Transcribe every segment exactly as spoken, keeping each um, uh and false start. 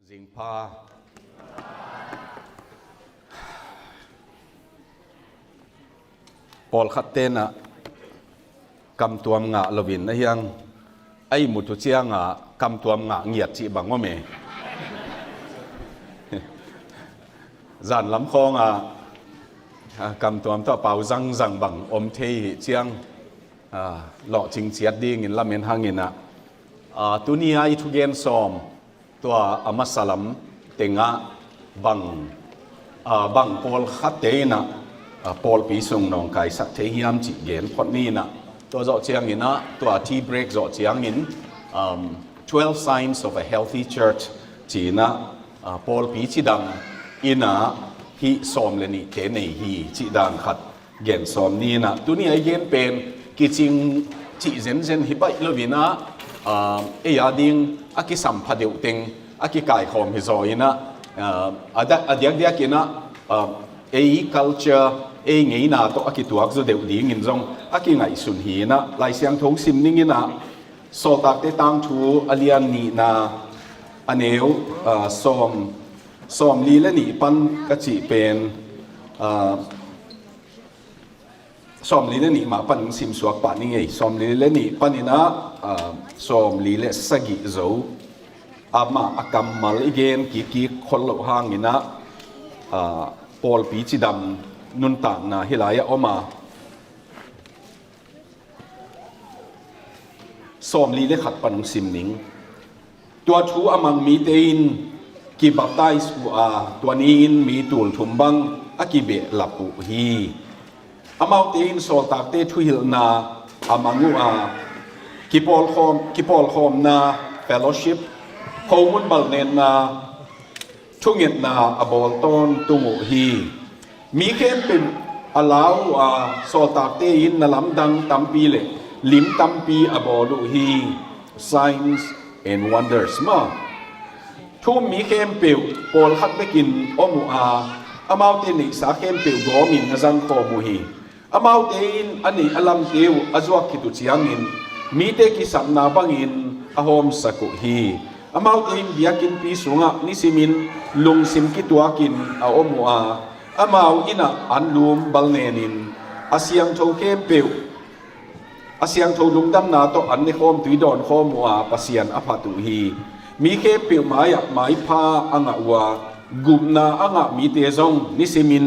Zingpha. Pawlkhat tenah kamtuam ngah loin a hiang a ihmut uh ciangah kamtuam ngah ngiat cih bang om e. Zanlam khawngah kamtuam tawh pau zangzang bang om thei hi ciang, lawhcing ciat dingin lamen hanginah, tuni a i thugen sawm tua a masa lam tengah bang, bang pawlkhatte inah pawlpi sung nawngkaisak thei hiam cih gen phot ni inah, tua zawh cianginah tua tea break zawh ciangin, Twelve Signs of a Healthy Church ci inah, pawlpi cidam inah hih sawm le nihte nei hi cih dan khat gen sawm ni inah, tuni a i gen pen kicing cih zenzen hi baih lo inah, ei a ding a kisampha deuh teng a kikaikhawm hi zaw inah, a diakdiak inah ei culture, ei ngeina tawh a kituak zaw deuh dingin zong a kingaihsun hi inah, Lai Siangtho sim ning inah, Sawltakte Tangthu a lian nihna a neu sawm, sawmli le nih pan ka cih pen, sawmli le nih mah pan sim suak pah ni ngei. Sawmli le nih paninah sawmli le sagih zo amah a kammal i gen kikkik khol loh hanginah, pawlpi cidam nuntakna hih lai-ah om a, sawmli le khat pan hong sim ning. Tua thu a mang mite in kibaptize uh a, tua ni-in mi tulthum bang a kibehlap uh hi. Amaute in sawltakte thuhilhna a mang uh a, kipawlkhawm, kipawlkhawmna, fellowship, khomun balnenna, thungetna a bawl tawntung uh hi. Mi khempeuh a lau uh a, sawltakte in na lamdang tampi le lim tampi a bawl uh hi. Signs and wonders maw. Thu-um mi khempeuh pawlkhat bekin om uh a, amaute neihsa khempeuh gawmin a zangkhawm uh hi. Amaute in a neih a lamte uh a zuak khit uh ciangin mite kisapna bangin a hawmsak uh hi. Amaute in biakinnpi sungah nisimin lungsim kituakin a om uh a, amau innah anlum balnenin a siangtho khempeuh, a siangtho lungdamna tawh an nekhawm tui dawnkhawm uh a, Pasian a phat uh hi. Mi khempeuh mai-ah maipha a ngah uh a, gupna a ngah mite zong nisimin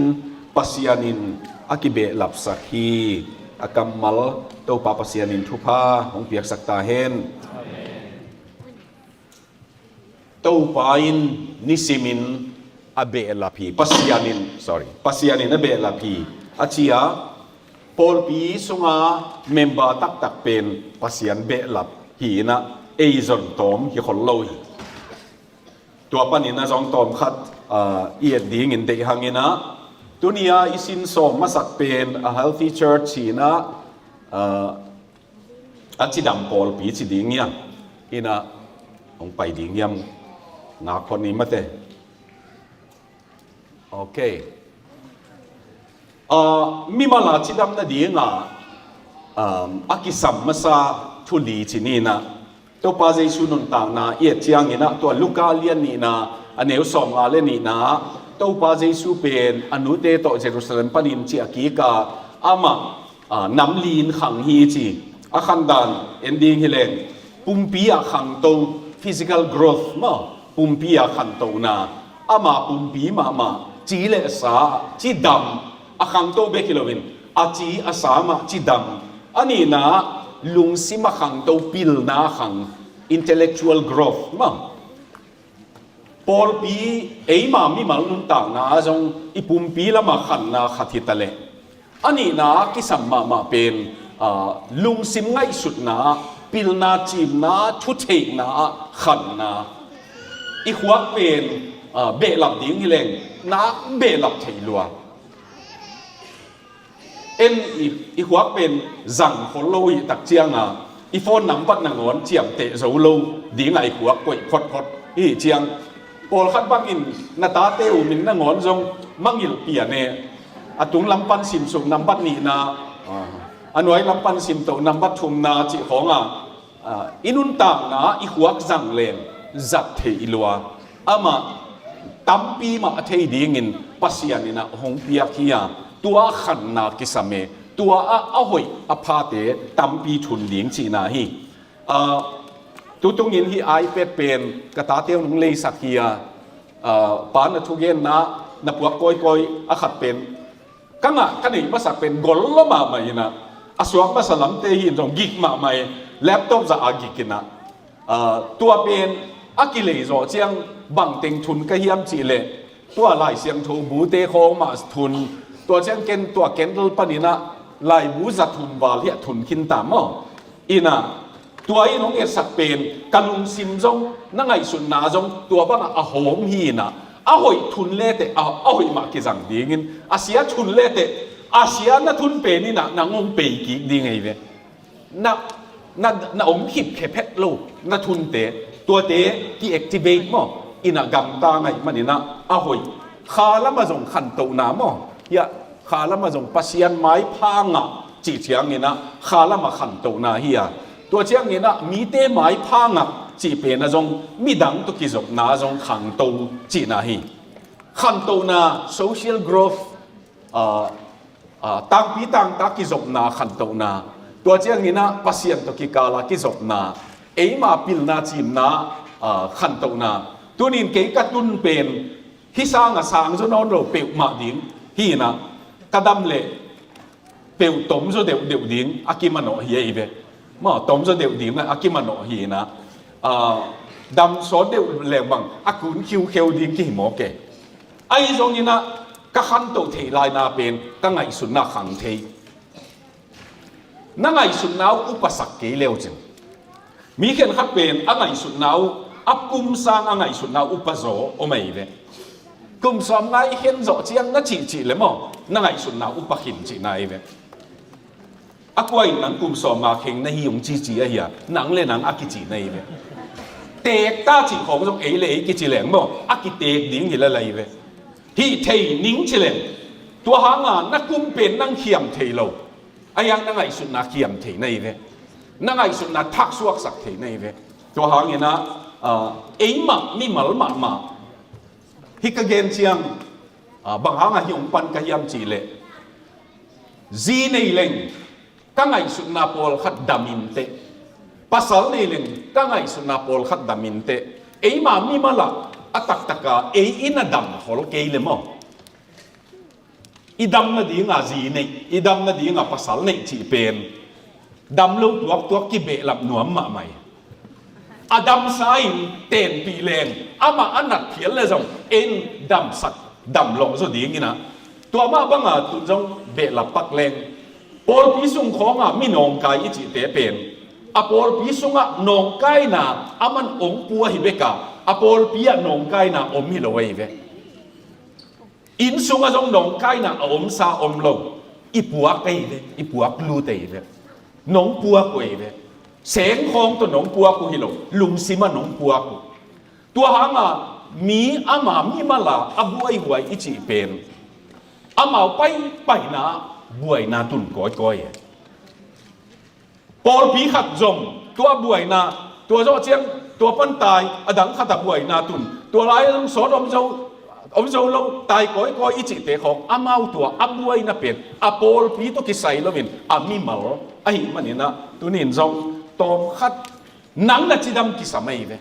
Pasian in a kibehlapsak hi. A kammal Topa Pasian in thupha hong piaksak ta hen. Topa in nisimin a behlap hi. Pasian in, sorry, Pasian in a behlap hi a ci a, pawlpi sunga member taktak pen Pasian behlap hi inah ei zon tawm hi khol lo hi. Tua panin a zong tawm khat, ah, i et dingin deih hanginah, tuni-a i sin sawm masak pen a healthy church hi inah, ah, a cidam pawlpi ci ding hiam? Inah hong pai ding hiam? Ngak hon ni mate. Ok. Ah, mimal a cidam nadinga, um, a kisam masa thu li ci ni inah, Topa Jesu nuntakna i et cianginah tua Luka lian nihna a neu sawmnga le nihna, Topa Jesu pen a nute tawh Jerusalem panin ciah kik a, amah, ah, nam li-in khang hi ci. A khandan en ding hileng, pumpi ah khangto, physical growth maw, pumpi ah khangtona, ama pumpi mahmah, ci le sa, cidam, a khangto bek hi loin a ci a sa mah cidam. A nihna, lungsim a khangto, pilna a khang, intellectual growth maw. Pawlpi, eima mimal nuntakna ah zong i pumpi lama khanna khat hi taleh, a nihna kisam mahmah pen, ah, lungsim ngaihsutna, pilna, cimna, thutheihna, khanna. I khuak pen, ah, behlap ding hileng, nak behlap thei lua. En i, i khuak pen zang khol lo i tak cianga, i phone nambat nangawn ciamteh zo lo dinga i khuak koih photphot i hih ciang, pawlkhat bangin na tate uh min nangawn zong mangilh pian e. A tung lam pan simsuk nambat nihna, a nuai lam pan simtoh nambat thumna cih khawnga, ah, i nuntakna i khuak zang leng zat thei i lua. Amah tampi mah a thei dingin Pasian in ah hong piak hi a, tua a khanna kisam e, tua ah a hoih a phate tampi thun ding cihna hi. Ah, tutungin hih iPad pen ka tate un hong leisak hi a, ah, pa na thugenna na puak kawikawi a khat pen ka ngah ka neih masak pen gol lua mahmah in ah, a suak masa lamte hi in zong gik mahmah e, laptop zah a gik in ah, ah, tua pen a kilei zawh ciang bangteng thun ka hiam cih leh, tua Lai Siangtho bute khawng mah thun, tua ciang ken tua candle panin ah laibu za thun val hiah thun khin ta maw. In ah, tua in hong etsak pen ka lungsim zong, na ngaihsutna zong tua bangah a hawm hi in ah, a hoih thun leteh a, a hoih mah kizang dingin, a sia thun leteh a sia na thun pen in ah nang hong pei kik ding ahi ve. Na, na, na om khipkhe phet lo na thunte, tuate ki-activate maw, in ah gamta ngaih manin ah a hoih. Kha lamah zong khantohna maw, hiah kha lamah zong Pasian maipha ngah cih ciangin ah kha lamah khantohna hi a, tua ciangin ah mite maipha ngah cih pen ah zong midang tawh kizopna zong khangto cihna hi. Khantohna, social growth, ah, ah, tangpi tangta kizopna khantohna, tua ciangin ah Pasian tawh kikala kizopna, eima pilna cimna, ah, khantohna. Tunin kei ka tun pen hih sanga sang zaw nawn lo peuhmah ding hi in ah, ka dam leh peuh tom zaw deuhdeuh ding a kimanawh hi ahi ve. Maw, tom zaw deuh ding a kimanawh hi in ah, ah, dam sawt deuh leng bang a kun khiukheu ding kihi mawk e. Ahi zongin ah ka khantoh theih laina pen ka ngaihsutna khang thei. Na ngaihsutna uh upasak kei leu cin, mi khenkhat pen a ngaihsutna uh, a pumsang a ngaihsutna uh upa zaw om ahi ve. Kum sawmnga i khen zawh ciang na cihcih le maw, na ngaihsutna uh upa khin cihna ahi ve. A kua in nang kum sawmnga kheng na hi ung cici ahi a, nang le nang a kici na hi ve. Teek ta cih khawng zong ei le ei kici leng maw, a kiteek ding hi lala hi ve. Hih thei ning ci leng, tua hanga na kum pen nang khiam thei lo. A hiang na ngaihsutna khiam thei na hi ve. Na ngaihsutna thaksuaksak thei na hi ve. Tua hangin ah, ah, eimah mimal mahmah. Hih ka gen ciang, ah, bang hanga hih hong pan ka hiam cih leh, zi nei leng ka ngaihsutna pawlkhat dam inteh. Pasal nei leng ka ngaihsutna pawlkhat dam inteh. Eima mimal ah a taktaka ei in a dam khol kei le maw, i dam nadinga zi neih, i dam nadinga pasal neih cih pen dam lo tuaktuak kibehlap nuam mahmah hi. A damsa in tenpih leng, amah a nat phial le zong en damsak, damlawh zaw dingin ah, tua mah banga tun zong behlap pak leng, pawlpi sung khawnga mi nawngkai i cihte pen, a pawlpi sungah nawngkaina a man ong pua hi beka, a pawlpi ah nawngkaina om hi lo ahi ve. Inn sungah zong nawngkaina a omsa om lo. I puak ahi ve, i puak lut ahi ve. Nong puak uh ahi ve. Seng khawng tawh nong puak uh hi lo, lungsimah nong puak uh. Tua hanga mi ama mimala a buaihuai i cih pen, amau paipaina buaina tun kawikawi e. Pawlpi khat zong tua buaina, tua zawh ciang tua pan tai, a dang khat a buaina tun, tua lai zong sawt om zo, om zo lo, tai kawikawi i cihte khawng, amau tua a buaina pen a pawlpi tawh kisai loin a mimal ahih manin ah, tunin zong tawmkhat nang na cidam kisam ahi ve.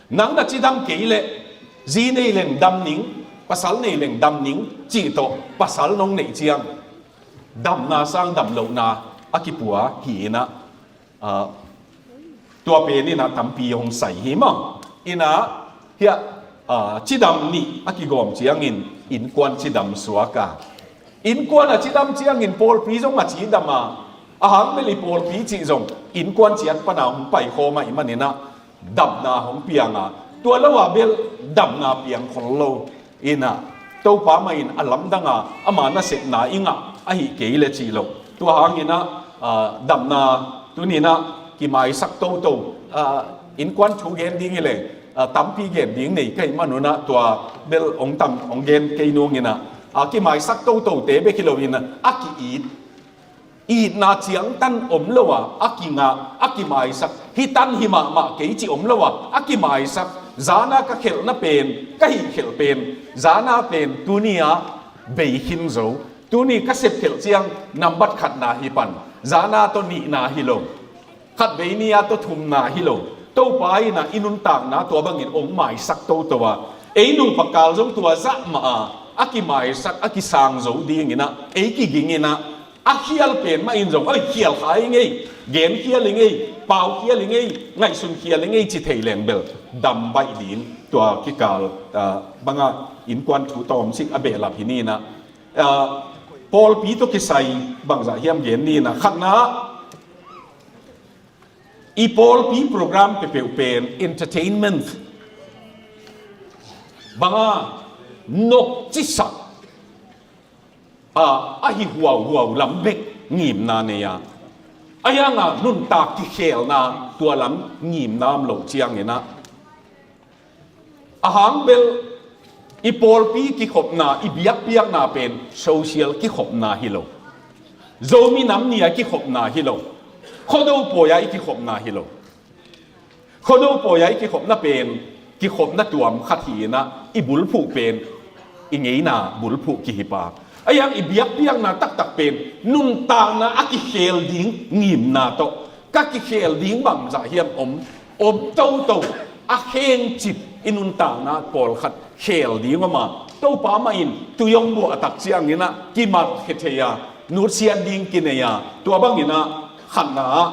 Nang na cidam kei leh, zi nei leng dam ning, pasal nei leng dam ning cih tawh pasal nong neih ciang, damna sang damlohna a kipua hi in ah, ah, tua pen in ah tampi hong sai hi maw. In ah, hiah, ah, cidam nih a kigawm ciangin innkuan cidam suak a, innkuan a cidam ciangin pawlpi zong a cidam a, a hang bel i pawlpi cih zong innkuan ciat pana hong paikhawm ahih manin ah, damna hong piang a, tua lo a bel damna piang khol lo. In ah, Topa mah in a lamdang a, ama nasepna i ngah ahih kei le cih lo. Tua hangin ah, ah, damna tunin ah kimaisak toto, ah, innkuan thu gen ding hi leng, ah, tampi gen ding nei ka hih manun ah, tua bel hong tam, hong gen kei nungin ah, ah, kimaisak totote bek hi loin ah, a ki-it, itna ciangtan om lo a, a kingah, a kimaisak, hih tan hi mahmah kei cih om lo a, a kimaisak, Zana ka khelhna pen, ka hih khelh pen, zana pen tuni-ah bei khin zo. Tuni ka sep khelh ciang nambat khatna hi pan, zana tawh nihna hi lo. Khatvei ni-ah tawh thumna hi lo. Topa in ah i nuntakna tua bangin hong maisak toto a, ei nupa kal zong tua zah mah a, a kimaisak, a kisang zo dingin ah, ei kigingin ah, a khial pen mah in zong, oi, khial kha i ngei, gen khial i ngei, pau khial i ngei, ngaihsun khial i ngei ci thei leng bel dam baih ding. Tua kikal, ah, banga innkuan thu tawmcik a behlap hi ni in ah, ah, pawlpi tawh kisai bangzah hiam gen ni in ah, khatna, i pawlpi program peuhpeuh pen entertainment banga nokcisak a, ahi huauhuau lam bek ngimna nei a, ahi hanga nuntak kikhelna tua lam ngimna om loh ciangin ah, ahang bel i pawlpi kikhopna, i biakpiakna pen social kikhopna hi lo. Zomi Nam Ni-a kikhopna hi lo. Khuado pawi-a i kikhopna hi lo. Khuado pawi-a i kikhopna pen kikhopna tuam khat hi in ah, i bulphuh pen i ngeina bulphuh kihi pah. Ahi hang i biakpiakna taktak pen nuntakna a kikhel ding ngimna tawh, ka kikhel ding bangzah hiam om, om toto, a khengcip i nuntakna pawlkhat khel ding om a, Topa mah in tui hong buah tak ciangin ah kimatkhia thei a, nutsiat ding kinei a, tua bangin ah khatna ah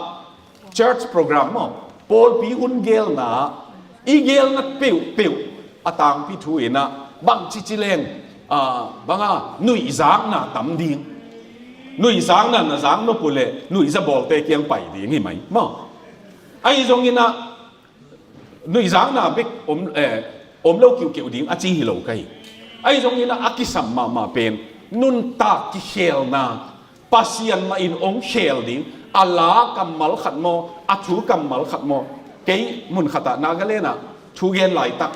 church program maw, pawlpi hun gelna, i gelna peuhpeuh a tangpi thu in ah bangci ci leng, ah, banga nuihzakna tam ding. Nuihzakna na zak nop uh leh nuihza bawlte kiang pai ding hi mai maw. Ahi zongin ah nuihzakna bek om, eh, om lo kiuhkeuh ding a ci hi lo ka hi. Ahi zongin ah a kisam mahmah pen nuntak kikhelna, Pasian mah in hong khel ding, a la kammal khat maw, a thu kammal khat maw. Kei mun khatah Nagaland ah thugen laitak,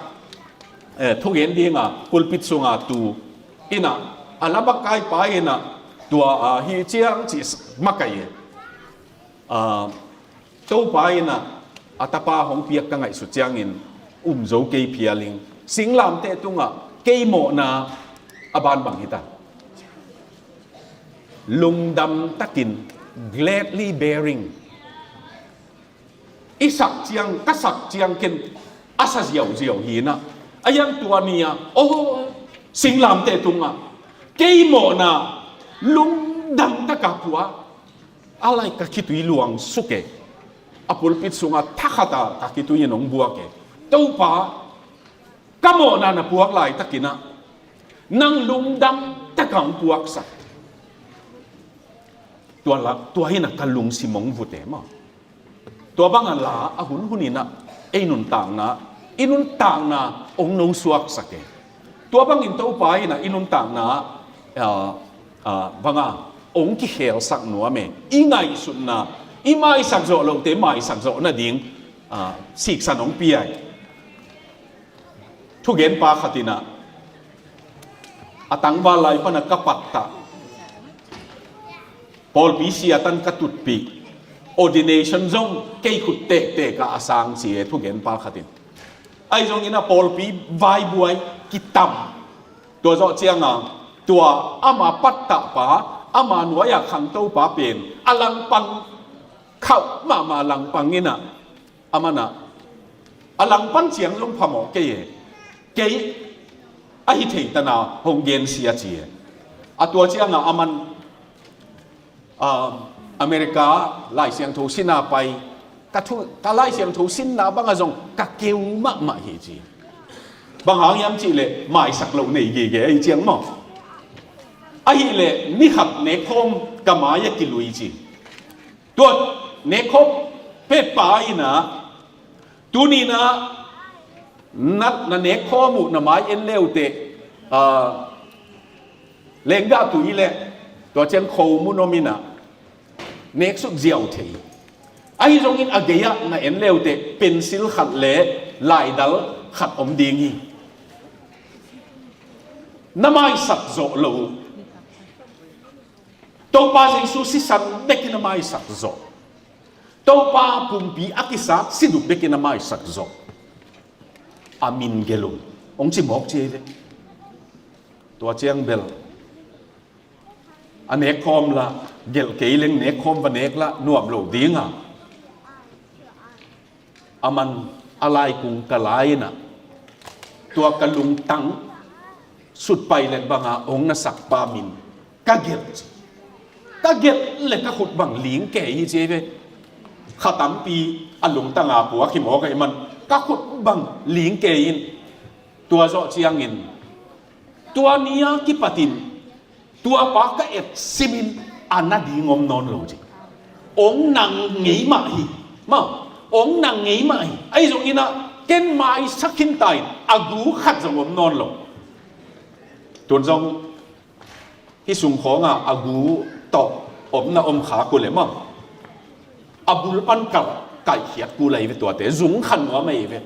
eh, thugen dinga pulpit sunga tu in ah, a la makaipa in ah tua, ah, hi ciang ci makai e. Ah, Topa in ah a tapa hong piak ka ngaihsut ciangin um zo kei phial ing. Singlamteh tungah kei mawhna a ban bang hi ta. Lungdam takin, gladly bearing. I sak ciang, ka sak ciang ken a sa ziauziau hi in ah. A hiang tua ni-a, oh, singlamteh tungah kei mawhna lungdam taka pua. A lai ka khitui luang suk e. A pulpit sunga thakhata ka khitui in hong buak e. Topa, ka mawhna na puak laitakin ah nang lungdam taka hong puaksak. Tua la, tua hi in ah ka lungsim hong vut e maw. Tua banga la a hunhun in ah ei nuntakna, i nuntakna hong nosuaksak e. Tua bangin Topa in ah i nuntakna, ah, ah, banga hong kikhelsak nuam e. I ngaihsutna, i maisak zawh lohte maisak zawh nading, ah, siksan hong pia e. Thugenpa khat in ah a tangval lai pana ka pattah, pawlpi sia tan ka tutpih, ordination zong kei khut tehteh ka a sang ci e thugenpa khat in. Ahi zongin ah pawlpi vaibuai kitam. Tua zawh cianga tua ama pattahpa, ama nuai-a khangtopa pen a langpang khauh mahmah langpang in ah, aman ah a langpan ciang zong phamawh kei e. Kei a hi thei tana hong gensia ci e. A tua cianga aman, ah, America Lai Siangtho sinna pai, ka thu, ka Lai Siangtho sinna banga zong ka keu mahmah hi ci. Bang hang hiam cihleh maisak loh nei gige ahi ciang maw. Ahihleh ni khat nekkhawm ka mai-ah kilui ci. Tua nekkhawm pehpa in ah, tuni-in ah na, na nekkhawm uh na mai en leuteh, ah, lenggah tui leh tua ciang kho mun om in ah neksuk ziau thei. Ahi zongin a gei-ah na en leuteh pencil khat leh laidal khat om ding hi. Na maisak zawh lo uh. Topa Jesu sisan bekin a maisak zawh. Topa pumpi a kisat sidup bekin a maisak zawh. a min gelh un, hong ci mawk ci ei ve. Tua ciang bel a nek khawm la, gelh kei leng nek khawm va nek la nuam lo ding a, a man a laikung ka la-in ah, tua ka lungtang sutpai lek banga hong na sakpa min ka gelh ci. Ka gelh le ka khut bang ling kei hi ci ei ve. Kha tampi a lungtanga puak hi mawk ahih man ka khut bang ling kei in, tua zawh ciangin tua ni-a kipatin tuapa ka et simin a na ding om nawn lo ci. Hong nang ngei mah hi. Maw, hong nang ngei mah hi. Ahi zongin ah ken maisak khin ta in a gu khat zong om nawn lo. Tun zong hih sung khawnga a gu tawh omna om kha kul e maw, a bul pan kal kaihkhiat kul ahi ve tuate, zung khan nuam ahi ve.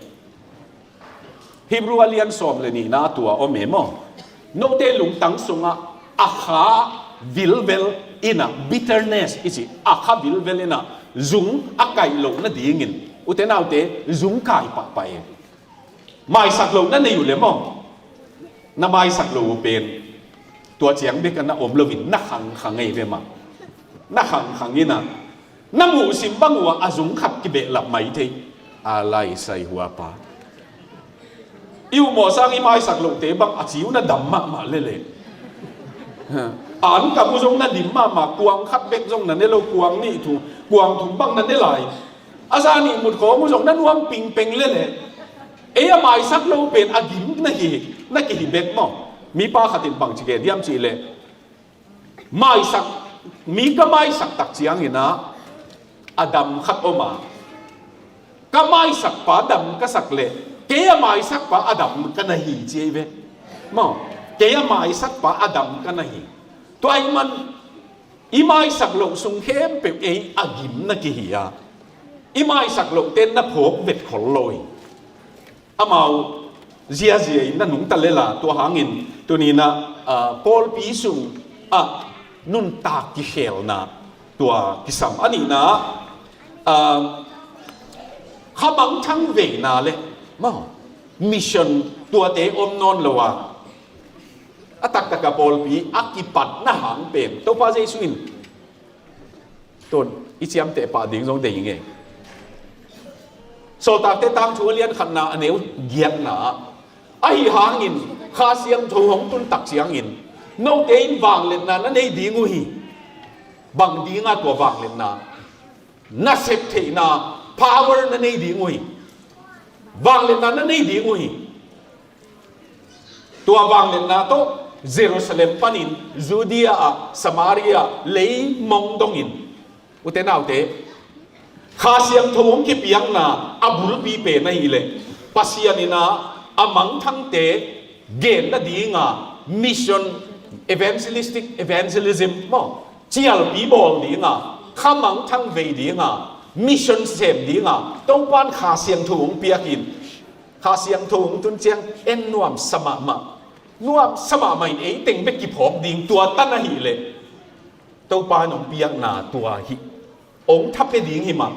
Hebrew a lian sawm le nihna tua om e maw, note lungtang sungah a kha vilvel in ah, bitterness i ci, a kha vilvel in ah zung a kaih loh nadingin, ute naute, zung kai pahpah e. Maisak loh na nei uh le maw, na maisak loh uh pen tua ciang bek a na om loin na khangkhang ei ve mah. Na khangkhang in ah na muhsim bang uh ah a zung khat kibehlap mai thei. A lai sai hua pa, i uh mawh sang i maisak lohte bang a ci uh na dam mahmah lele. An kam uh zong na dim mahmah, kuang khat bek zong na ne lo, kuang nih thum, kuang thum bang na ne lai. A za nih mut khawng uh zong na nuam pingpeng lele. Ei a maisak lo pen a gim na hi, na kihi bek maw. Mipa khat in bang ci gen hiam cih leh, maisak, mi ka maisak tak ciangin ah a dam khat om a, ka maisakpa dam ka sak leh kei a maisakpa a dam ka na hi ci ei ve. Maw, kei a maisakpa a dam ka na hi. Tua ahih man i maisak loh sung khempeuh ei a gim na kihi a, i maisak lohte na phawk vet khol lo hi. Amau ziazia in na nungta lela, tua hangin tuni-in ah, ah, pawlpi sung ah nuntak kikhelna tua kisam. A nihna ah, khamangthang veina le maw, mission tuate om nawn lo a, a taktak a pawlpi a kipatna hang pen Topa Jesu in, tun i ciamteh pah ding zong dei ing e. Sawltakte tangthu a lian khatna a neu giatna ah, ahi hangin Kha Siangtho hong tun tak ciangin note in vangliatna na nei ding uh hi. Bang dinga tua vangliatna? Nasep theihna, power na nei ding uh hi. Vangliatna na nei ding uh hi. Tua vangliatna tawh Jerusalem panin Judea ah, Samaria, leimong dongin, ute naute, Kha Siangtho hong kipiakna a bulpi pen ahih leh Pasian in ah a mangthangte gen nadinga mission, evangelistic evangelism maw, cialpi bawl dinga, khamangthang vei dinga, mission sem dinga Topa'n Kha Siangtho hong piakin, Kha Siangtho hong tun ciang en nuamsa mahmah. Nuamsa mahmah in ei teng bek kiphawk ding tua tan ahih leh Topa in hong piakna tua hi. Hong thapia ding hi mah,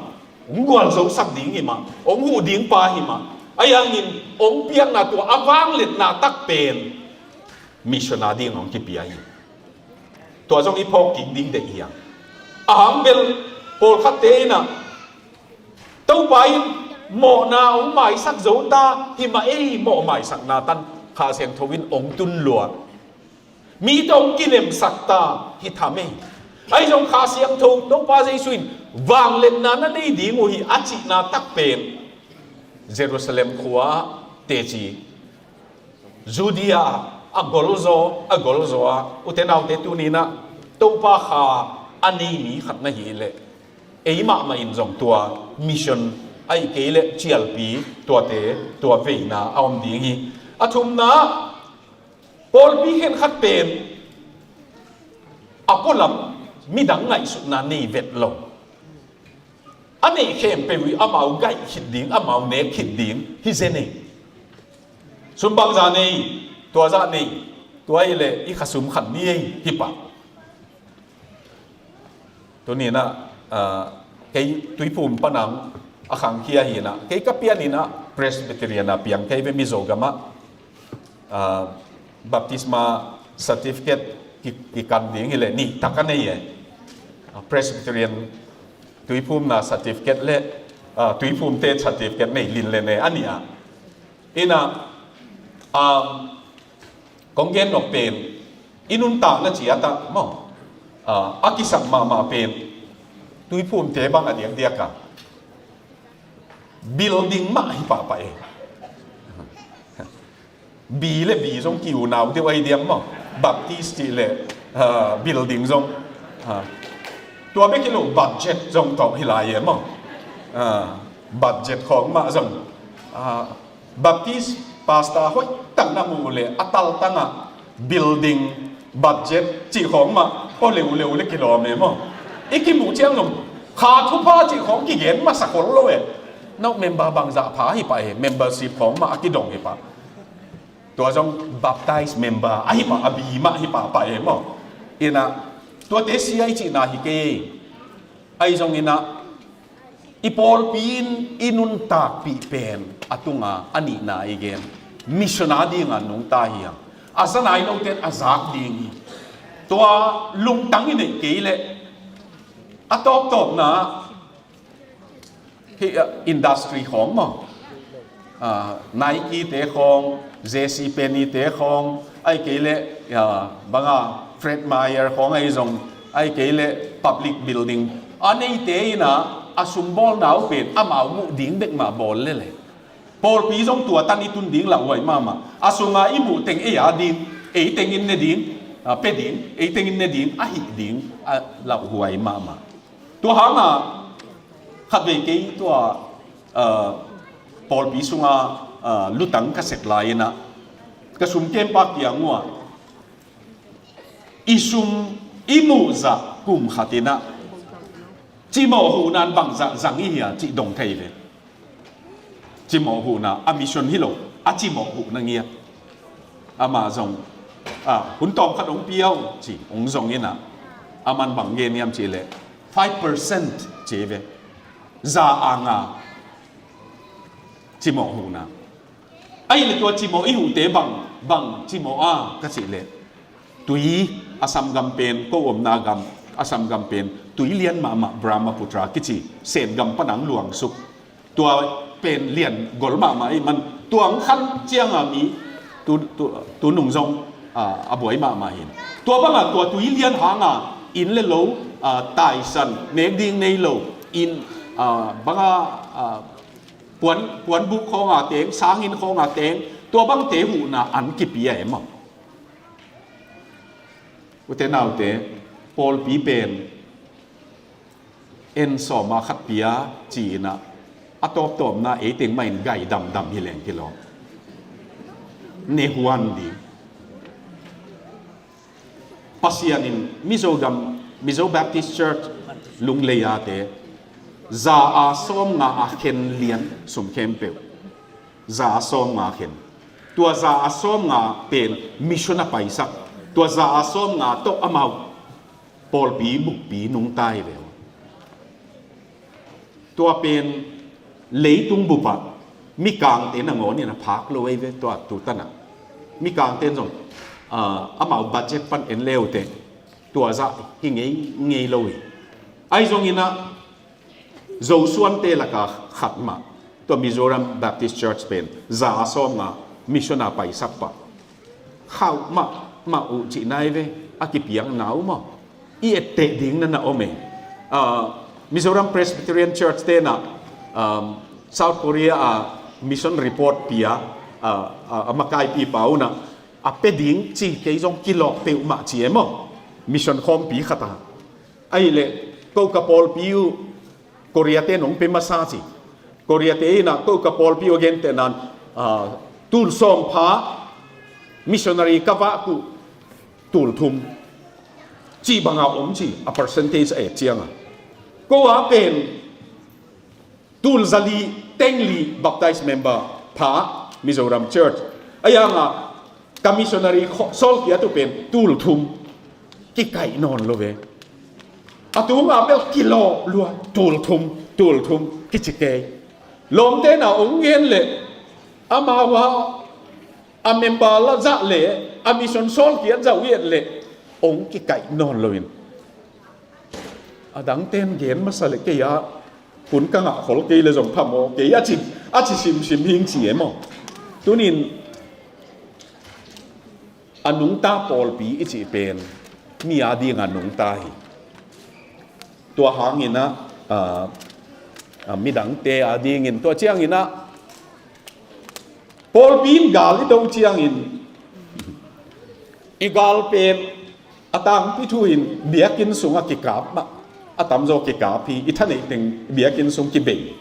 hong gualzosak ding hi mah, hong huh ding pa hi mah. Ahi hangin hong piakna tua a vangliatna tak pen mission a ding hong kipia hi. Tua zong i phawk kik ding deih hi hang. A hang bel pawlkhatte in ah Topa in mawhna hong maisak zo ta hi mah ei, mawh maisakna tan Kha Siangtho in hong tun lua. Mite hong kilemsak ta hi tham ei. Ahi zong Kha Siangtho Topa Jesu in vangliatna na nei ding uh hi a cihna tak pen Jerusalem khua teci, Judea a golzaw, a golzaw a, ute naute, tuni-in ah Topa Kha a nei mi khat na hih leh ei mahmah in zong tua mission ahih kei leh cialpi tuate, tua veina a om ding hi. A thumna, pawlpi khenkhat pen a pualam midang ngaihsutna nei vet lo. A neih khempeuh i amau gaih khit ding, amau nek khit ding hi zen ei. Sum bangzah nei, tuazah nei, tua ahih leh i khasum khan ni ei hi pah. Tuni-in ah, ah, kei Tuiphum panang a khangkhia hi inah, kei ka pian inah Presbyterian a piang kei ve, Mizo gamah. Ah, baptisma certificate ki, kikan ding hileh nih tak a nei e. Ah, Presbyterian tuiphumna certificate le, ah, tuiphumte certificate nei lin le ne a nih ah. Inah, ah, kong gen nop pen i nuntakna ciat ah maw, ah, a kisam mahmah pen tuiphumte bang a diakdiak a building mah hi pahpah e. Bi le bi zong ki-unau deuh ahi diam maw? Baptist cih le, ah, building zong, ah, tua bek hi lo, budget zong tawh hi lai e maw? Ah, budget khawng mah zong, ah, Baptist pastor hoihtak na muh uh leh a taltang ah building budget cih khawng mah aw leuleu le kilawm e maw? I kimuh ciang zong kha thupha cih khawng kigen masa khol lo e. No member bangzah pha hi pah e, membership khawng mah a kidong hi pah. Tua zong baptized member ahi pah, a bi mah hi pahpah e maw? Inah tuate sia i cihna hi kei. Ahi zong inah i pawlpi in i nuntakpih pen a tunga a nihna i gen, mission a dinga nungta hi a, a za nai lote in a zak ding hi. Tua lungtang i neih kei leh a tawptawpna hih, ah, industry khawng maw? Ah, Nike te khawng, J C Penney te khawng, ahih kei leh, ah, banga Fred Meyer khawng ahi zong, ahih kei leh public building a neite inah a sum bawlna uh pen amau muh ding bek mah bawl lel e. Pawlpi zong tua tan i tun ding lauhuai mahmah. A sunga i muh teng ei a ding, ei teng in ne ding, ah, pia ding, ei teng in ne ding, ahih ding, ah, lauhuai mahmah. Tua hanga khatvei kei tua, ah, pawlpi sunga, ah, lutang ka sep lai inah ka sum kempa kiang uh ah i sum i muhzah kum khat inah cimawh huhna in bangzah zang i hia cih dong thei ve. Cimawh huhna, a mission hi lo, a cimawh huhna ngiat. Amah zong, ah, hun tawm khat hong pia un ci, hong zong inah, aman bang gen hiam cih leh five percent ci ve. Za a nga cimawh huhna. Ahih leh tua cimawh i huhte bang, bang cimawh a ka cih leh, tui a samgam pen, ko omna gam a samgam pen tui lian mahmah Brahmaputra kici Sen gam pan ang luangsuk. Tua pen lian gol mahmah ahih man tua ang khan cianga mi tu, tu, tu nung zong, ah, a buai mahmah hi. Tua banga tua tui lian hanga inn le lo, ah, taisan, nek ding nei lo, inn, ah, banga, ah, puan, puanbuk khawnga teng, sanginn khawnga teng, tua bangte huhna an kipia e maw? Ute naute, pawlpi pen en sawma khat pia ci inah a tawptawpna ei teng mah in gai damdam hi leng kilawm. Ne huan ding. Pasian in Mizo gam, Mizo Baptist Church Lunglei-ate za a sawm nga a khen lian sum khempeuh. Za a sawm nga khen. Tua za a sawm nga pen mission a paisak. Tua za a sawm nga tawh amau pawlpi bukpi nungta hi ve. Tua pen leitung bupah mikangte nangawn in a phak lo ei ve tua tutanah. Mikangte in zong, ah, amau budget pan en leute tua zah hi ngei ngei lo hi. Ahi zongin ah Zosuante laka khat mah tua Mizoram Baptist Church pen za a sawm nga mission a paisak pah khauh mah mah uh cihna hi ve, a kipiakna uh maw? I etteh ding na na om e. Ah, Mizoram Presbyterian Church tenah, um, South Korea a mission report pia, ah, ah, a makaipipa unah a pia ding ci kei zong kilawh peuhmah ci e maw? Mission khawmpi khatah. Ahileh ko ka pawlpi uh Korea te nong pe masa ci. Korea te inah ko ka pawlpi uh a gentehnan, ah, tul sawm pha missionary ka vak uh tul thum cih banga om ci, a percentage a et cianga. Ko a pen tul zali tengli baptized member pha Mizoram Church. A yanga ka missionary sawlkiat uh pen tul thum kikaih nawn lo ve. A tunga bel kilawh lua tul thum, tul thum kici kei. Lawmte na ong gen leh, amau a, a member la zah leh, a mission sawl kiat zah uh et leh, ong kikaih nawn loin. A dangten gen masa leh kei a, hun ka ngah khol kei leh zong phamawh kei a ci, a ci simsim hing ci e maw. Tunin, a nungta pawlpi i cih pen mi a ding a nungta hi. Tua hangin ah, ah, ah, midangte a dingin tua ciangin ah, pawlpi in gal i do ciangin, i gal pen a tangpi thu in biakinn sungah kikap mah, a tamzaw kikap hi, i thaneih teng biakinn sung kibei.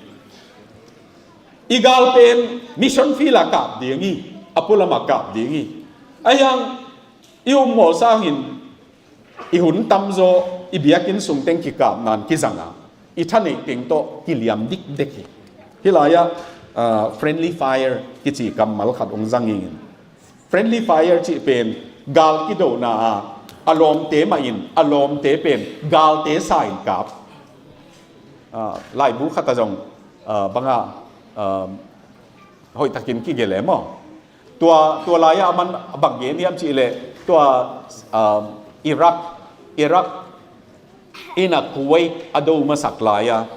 I gal pen mission field ah kap ding hi, a pualam ah kap ding hi. Ahi hang i um mawh sangin i hun tamzaw i biakinn sung teng kikap nan kizang a, i thaneih teng tawh kiliam dikdek hi. Hih lai-ah, ah, friendly fire kici kammal khat ong zang ing. Friendly fire cih pen gal kidona a, a lawmte mah in, a lawmte pen galte sa in kap. Ah, laibu khat ah zong, ah, bang a, ah, hoihtakin kigelh e maw. Tua, tua lai-ah aman bang gen hiam cih leh, tua, ah, Iraq, Iraq in ah Kuwait a do masak lai-ah,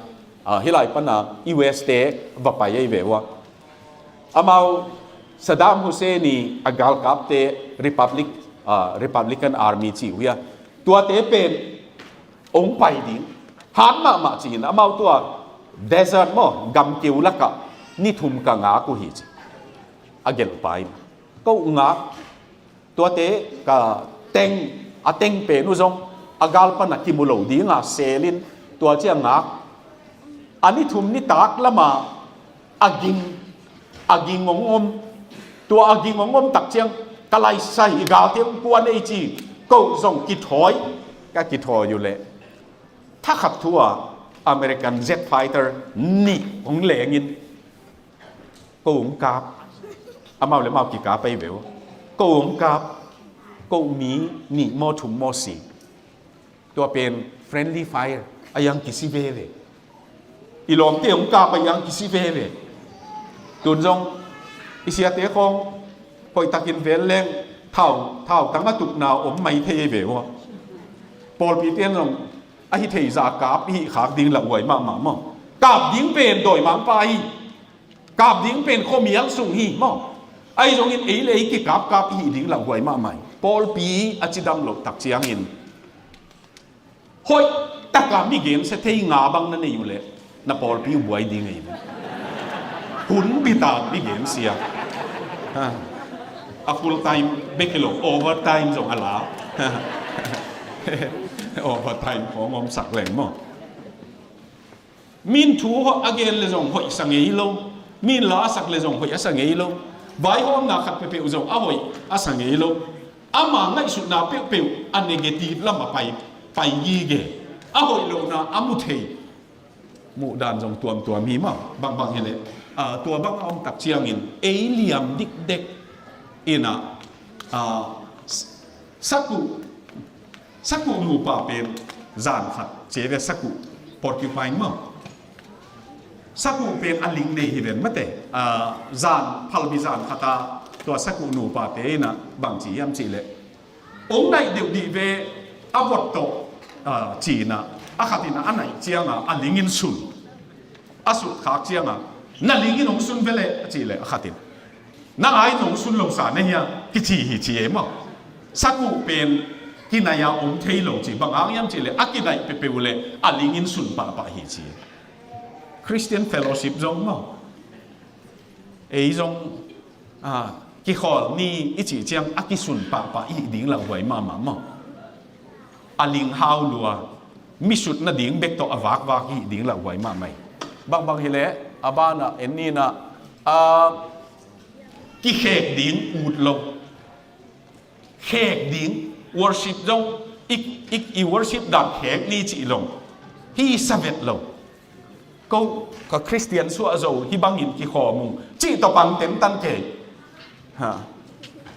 ah, hih lai pan a U S te va pai ahi ve uh a. Amau Saddam Hussein i a galkapte Republic, ah, Republican Army ci uh hi a. Tuate pen ong pai ding. Han mahmah ci-in amau tua desert maw, gamkeu lakah ni thum ka ngak uh hi ci. A gelhpa in, ko ngak, tuate ka teng, a teng pen uh zong a gal pan a kimu lo ding a sel in, tua ciang ngak. A ni thum nitak lam a a ging, a ging ong om. Tua a ging ong om tak ciang ka laisai, i galte ong kuan ei ci. Ko zong kithawi, ka kithawi uh leh, thakhat thu a American jet fighter nih ong leng in, ko ong kap. Amau le amau kikap ahi ve uh. Ko ong kap, ko mi nih maw, thum maw si. Tua pen friendly fire, a yang kisi veve. I lawmte ong kap a yang kisi veve. Tun zong i siate khawng hoihtakin vel leng thau, thau tang a tukna om mai thei ve uh a. Pawlpite in zong a hi thei zah kap i hih khak ding lauhuai mahmah maw. Kap ding pen dawimangpa hi. Kap ding pen khuamial sung hi maw. Ahi zongin ei le ei kikapkap i hih ding lauhuai mahmah hi. Pawlpi a cidam loh tak ciangin, hoih taka mi gensia thei nga bang na nei uh leh, na pawlpi uh buai ding ahi ve. Hun bitak mi gensia. Ha. A full time bek hi lo, overtime zong a la. Overtime khawng om sak leng maw. Min thu a gen le zong hoih sa ngei lo. Min la a sak le zong hoih a sa ngei lo. Vaihawmna khat peuhpeuh zong a hoih a sa ngei lo. Ama ngaihsutna peuhpeuh a negative lam a pai, pai gige. A hoih lohna a mu thei. Muhdan zong tuamtuam hi maw. Bangbang hi leh, ah, tua bang a om tak ciangin ei liam dikdek in ah, ah, s-, sakuh, sakuh nupa pen zan khat ci ve, sakuh porcupine maw. Sakuh pen a ling nei hi ven mate. Ah, zan, phalbi zan khat a tua sakuh nupate in ah bang ci hiam cih leh, ong naih deuh dih ve, a vot tawh, ah, ci-in ah, a khat in ah a naih ciang a, a ling in sun. A sut khak ciang a, na ling in ong sun ve leh, a cih leh, a khat in, nang a in ong sun lo sa na hia, kici hi ci e maw. Sakuh pen kinaih a om thei lo ci, bang hang hiam cih leh, a kinaih peuhpeuh uh leh a ling in sun pahpah hi ci. Christian Fellowship zong maw. Ei zong, ah, kikhawl ni i cih ciang a kisun pahpah i hih ding lauhuai mahmah maw. A ling hau lua, mi sut nading bek tawh a vakvak i hih ding lauhuai mahmah hi. Bangbang hi leh, a ban ah en ni in ah, ah, kikhek ding ut lo. Khek ding, worship zong, i, i, i worship dan khek ni cih lo. Hi sa vet lo. Ko, ka Christian suah zo, hih bangin kikhawm ung. Cih tawh pang tentan kei. Ha.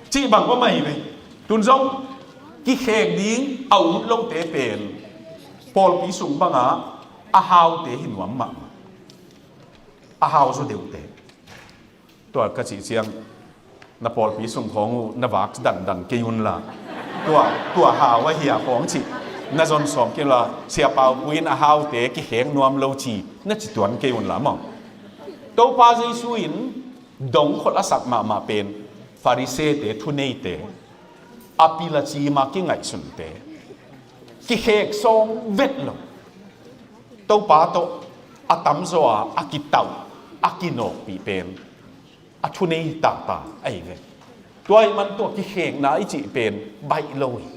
Cih bang om ahi ve. Tun zong, kikhek ding, a ut lote pen. Pawlpi sung bang a, a haute hi nuam mahmah. a hau zaw deuhte. Tua ka cih ciang na pawlpi sung khawng uh na vak dandan kei unla, tua, tua hau ahi a khawng cih na zon sawm kei unla, Sia Pau Pu in a haute kikhek nuam lo ci na ci tuan kei unla maw. Topa Jesu in dongkhol a sak mahmah pen Farisee-te, thuneite, a pil a cim a kingaihsunte, kikhek sawm vet lo, Topa tawh a tamzaw a a kitauh, a kinawkpih pen a thunei taktak ahi ve. Tua ahih man tua kikhekna i cih pen baih lo hi.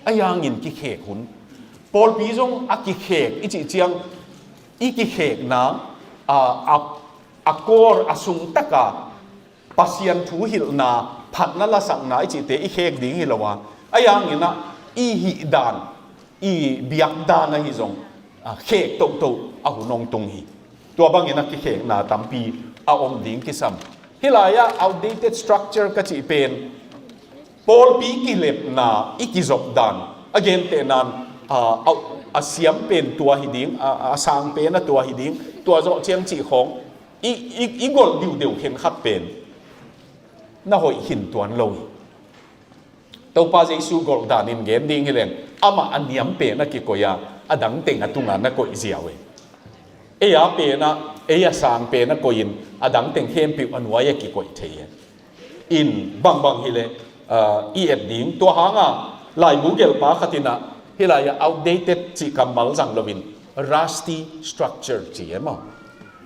Ahi hangin kikhek hun, pawlpi zong a kikhek i cih ciang i kikhekna, a, a, a core, a sung taka Pasian thu hilhna phatna lasakna i cihte i khek ding hi lo a, ahi hangin ah i hih dan, i biak dan ahi zong, a, khek tohtoh a hun hong tung hi. Tua bangin a kikhekna tampi a om ding kisam. Hih lai-ah outdated structure ka cih pen pawlpi kilepna i kizop dan, a gentehna in, a, a, a siam pen tua hi ding, a, a sang pen a tua hi ding, tua zawh ciang cih khawng i, i, i golh diuhdeuh khenkhat pen na hoih khin tuan lo hi. Topa Jesu golh danin gen ding hileng, amah a niam pen a kikoih a, a dang teng a tunga na koih ziau hi. Ei a pen a, ei a sang pen a koihin a dang teng khempeuh a nuai a kikoih thei hi. In bangbang hileh, ah, i et ding. Tua hanga laibu gelpa khat in ah hih lai-ah outdated cih kammal zang loin rusty structure ci e maw?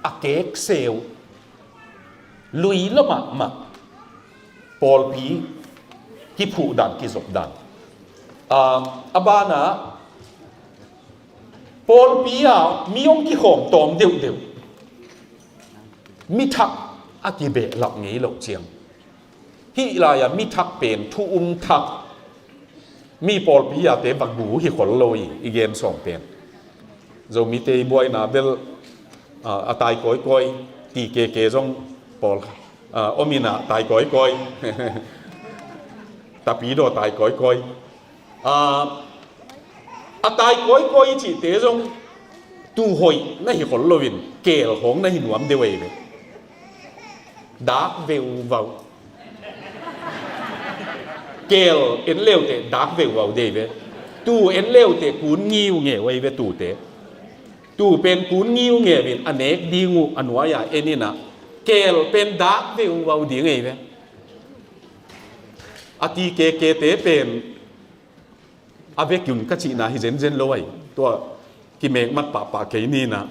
A kekseu, lui lo mahmah pawlpi kiphuh dan, kizop dan. Ah, a banah pawlpi ah mi hong kikhawm tawm deuhdeuh, mi thak a kibehlap ngei loh ciang, hih lai-ah mi thak pen thu um thak, mi pawlpi ah te va gu hi khol lo hi, i gen sawm pen. Zomite i buaina bel, a, a tai kawikawi, ti keke zong pawl, a, om in ah tai kawikawi. Tapidaw tai kawikawi. A, a tai kawikawi cihte zong tuu hoih na hi khol loin keel khawng na hi nuam deuh ahi ve. Dak veuvau. Keel en leuteh dak veuvau deuh ahi ve. Tuu en leuteh kun ngiungeu ahi ve tuute. Tuu pen kun ngiungeu in a nek ding uh a nuai-a en in ah keel pen dak veuvau ding ahi ve. A ti kekete pen a vekin ka cihna hi zenzen lo ahi. Tua kimekmat pahpah kei ni in ah,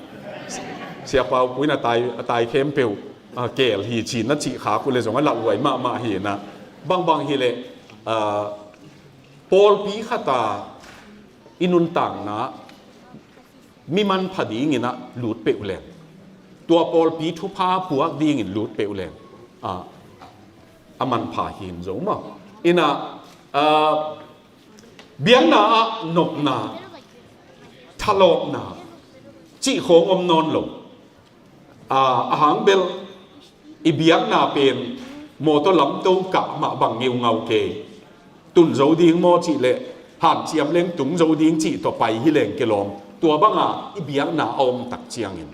Sia Pau Pu in a tai, a tai khempeuh, a, keel hi ci-in na cih khak uh leh zong a lauhuai mahmah hi in ah. Bangbang hileh, a, pawlpi khat a i nuntakna mi manpha dingin ah lut peuh leng, tua pawlpi thupha puak dingin lut peuh leng, a, a manpha hi in zo maw? In ah, a, biakna ah nopna, thalawpna cih khawng om nawn lo. A, ahang bel i biakna pen mawtaw lamto kah mah bang ngeungau kei. Tun zo ding maw cih leh hanciam leng tung zo ding cih tawh pai hileng kilawm. Tua banga i biakna a om tak ciangin,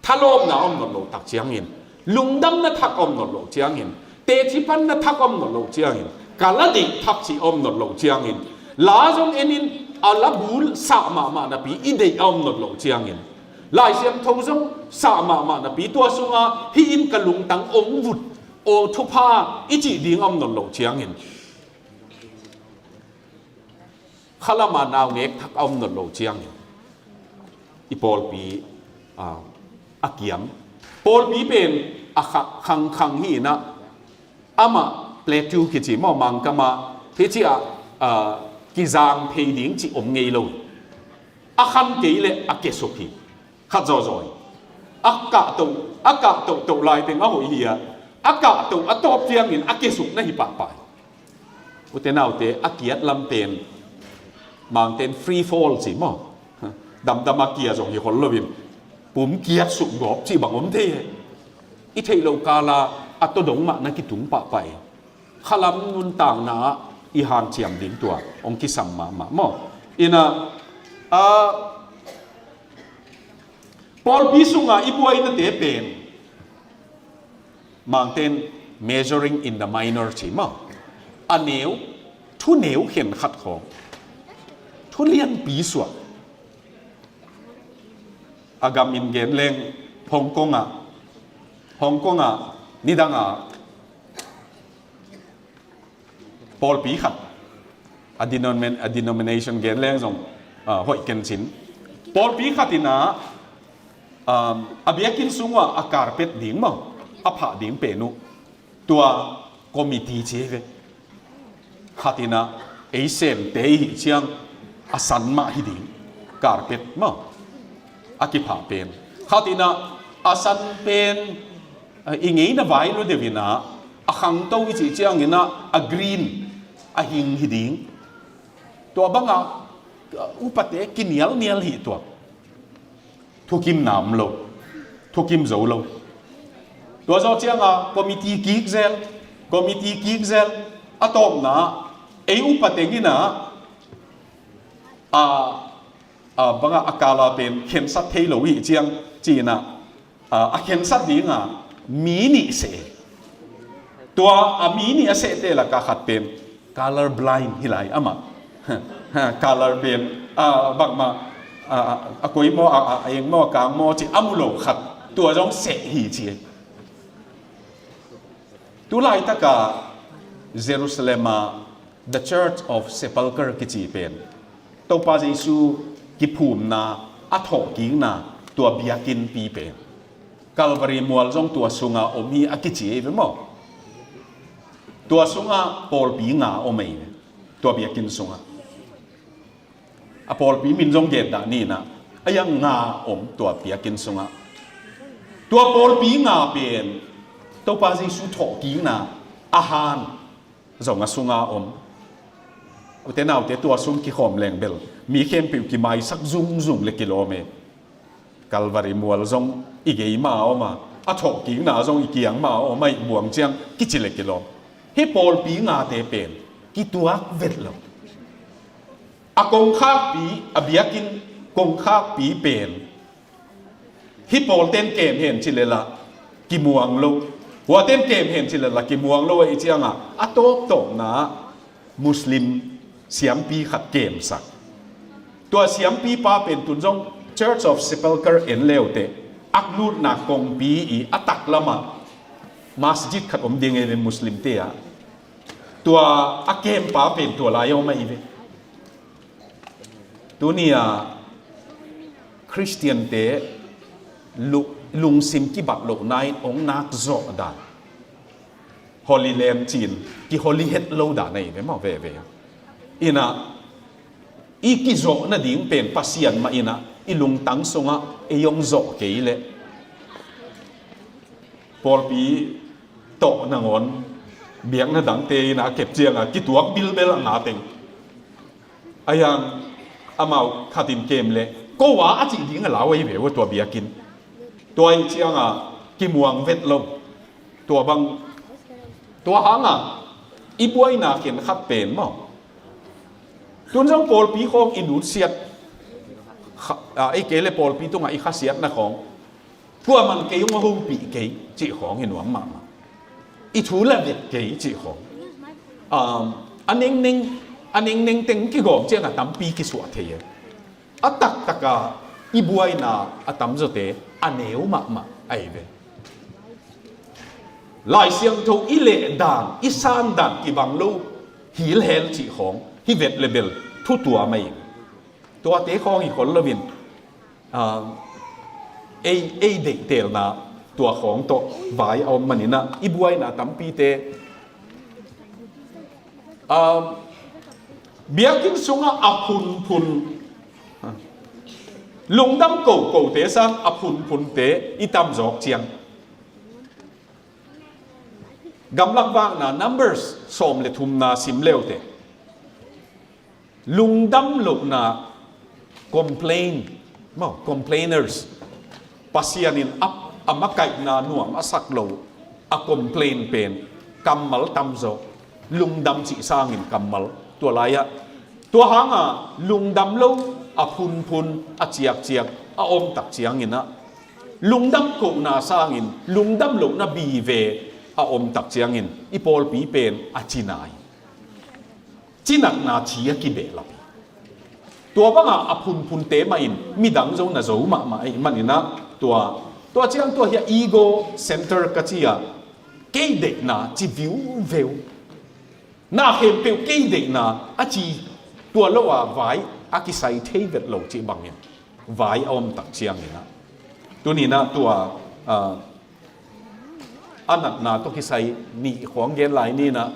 thalawpna a om nawn loh tak ciangin, lungdamna thak a om nawn loh ciangin, teci panna thak a om nawn loh ciangin, ka la deih thak cih a om nawn loh ciangin, la zong en in a la bul sah mahmah napi i deih a om nawn loh ciangin, Lai Siangtho zong sah mahmah napi tua sunga hih in ka lungtang ong vut, aw thupha i cih ding a om nawn loh ciangin, khalam a naungek thak a om nawn loh ciangin i pawlpi, a, a kiam. Pawlpi pen a kha-, khangkhang hi in ah, amah plateau kici maw, Mangkam ah, hih ci-ah, a, kizang phei ding cih om ngei lo. A khan kei leh a kesuk hi. Khat zawzaw hi. A kahtoh, a kahtoh toh lai teng a hoih hi a, a kahtoh a tawp ciangin a kesuk na hi pahpah hi. Ute naute, a kiat lam pen Mangte'n free fall ci maw? Damdam a kia zong hi khol loin pum kiat suk gawp cih bang om thei hi. I theih loh kala a tawdong mah na kitung pahpah hi. Khalam nuntakna ah i hanciam ding tua hong kisam mahmah maw? In ah, a, pawlpi sunga i buainate pen Mangten measuring in the minor ci maw. A neu, thu neu khen khat khawng, thu lianpi suak. A gam in gen leng Hong Kong ah, Hong Kong ah nidang ah pawlpi khat, a denomin-, a denomination gen leng zong, ah, hoih ken cin. Pawlpi khat in ah, um, a biakinn sung ah a carpet ding maw, a phah ding pen uh, tua committee ci hi ve. Khat in ah ei semte i hih ciang a san mah hi ding, carpet maw, a kiphah pen. Khat in ah a san pen, ah, i ngeina vai lo deuh in ah, a khangto i cih ciangin ah a green, a hing hi ding. Tua bangah, ah, upate kinialnial hi tua. Thukimna om lo, thukim zo lo. Tua zawh ciangah committee kik zel, committee kik zel. A tawpna, ei upa teng in ah, a, a bangah a kala pen khensat thei lo i hih ciang ci-in ah, a, a khensat dingah mi nih seh. Tua a mi nih a sehte lakah khat pen color blind hi lai amah. Color pen, a, bangmah, a, a, a koi maw, a, a, a eng maw, a kang maw ci a mu lo khat, tua zong seh hi ci. Tu laitakah Jerusalem ah The Church of Sepulchre kici pen, Topa Jesu kiphumna a thawhkikna tua biakinnpi pen, Calvary mual zong tua sunga om hi a kici ei ve maw. Tua sungah pawlpi nga om ei ve, tua biakinn sungah. A pawlpi min zong gen dah ni in ah, a yang nga om tua biakinn sungah. Tua pawlpi nga pen Topa Jesu thawhkikna a han zong a sunga om. Ute naute, tua sung kikhawm leng bel mi khempeuh kimaisak zungzung le kilawm e. Calvary mual zong i gei mah a om a, a thawhkikna zong i kiang mah a om a, i buang ciang kici le kilawm. Hih pawlpi ngate pen kituak vet lo. A kongkhakpi, a biakinn kongkhakpi pen hih pawlten kem hen ci le lah kimuang lo. Huaten kem hen ci le lah kimuang lo ahih ciangah a tawptawpna Muslim siampi khat kemsak. Tua siampipa pen tun zong Church of Sepulchre en leuteh, a lutna kongpi i a taklamah masjid khat om ding ei ve Muslimte ah. Tua a kempa pen tua lai a om ahi ve. Tuni-ah Khristiante lu-, lungsim kibat lohna in hong nak zawh dan, Holy Land ci-in kiholi het lo dan ahi ve maw, veve. In ah i kizawh nading pen Pasian mah in ah i lungtang sungah ei hong zawh kei leh, pawlpi tawh nangawn biakna dangte in ah a kep ciangah kituak bilbel a nga teng. A hiang amau khat in kem leh ko a a cih ding a lau ahi ve ua tua biakinn. Tua ahih ciangah kimuang vet lo. Tua bang, tua hangah i buaina khen khat pen maw, tun zong pawlpi khawng i nutsiat kha-, a, ei kei le pawlpi tungah i khasiatna khawng, kuaman kei hong a hopih kei cih khawng hi nuam mahmah. I thu la vet kei cih khawng. Um, a nengneng, a nengneng teng kigawm ciangah tampi kisuah thei e. A taktaka i buaina a tamzawte a neu mahmah ahi ve. Lai Siangtho i lehdan, i sandan kibang lo hilhel cih khawng hi vet le bel thutuam ahi ve. Tuate khawng hi khol loin, ah, ei, ei deihtelna tua khawng tawh vai a om maninah i buaina tampite, ah, biakinn sungah a phunphun, lungdam kokote sang a phunphunte i tamzawk ciang, gamlak vakna Numbers sawm le thumna sim leuteh, lungdam lohna, complain, maw, complainers, Pasian in a, a makaihna nuam a sak lo a complain pen kammal tamzaw, lungdam cih sangin kammal. Tua lai-ah tua hanga lungdam lo, a phunphun, a ciakciak a omtak cianginah lungdam kohna sangin lungdam lohna bi ve a om tak ciangin i pawlpi pen a cina hi. Cinatna ci a kibehlap hi. Tua banga a phunphunte mahin midang zo na zo mahmah ahih maninah tua, tua ciang tua hi a ego center ka ci a, kei deihna ci viuveu. Na khempeuh kei deihna a ci, tua lo a vai a kisai thei vet lo cih bangin vai a om tak cianginah tuninah tua, ah, a natna tawh kisai nih khawng gen lai ninah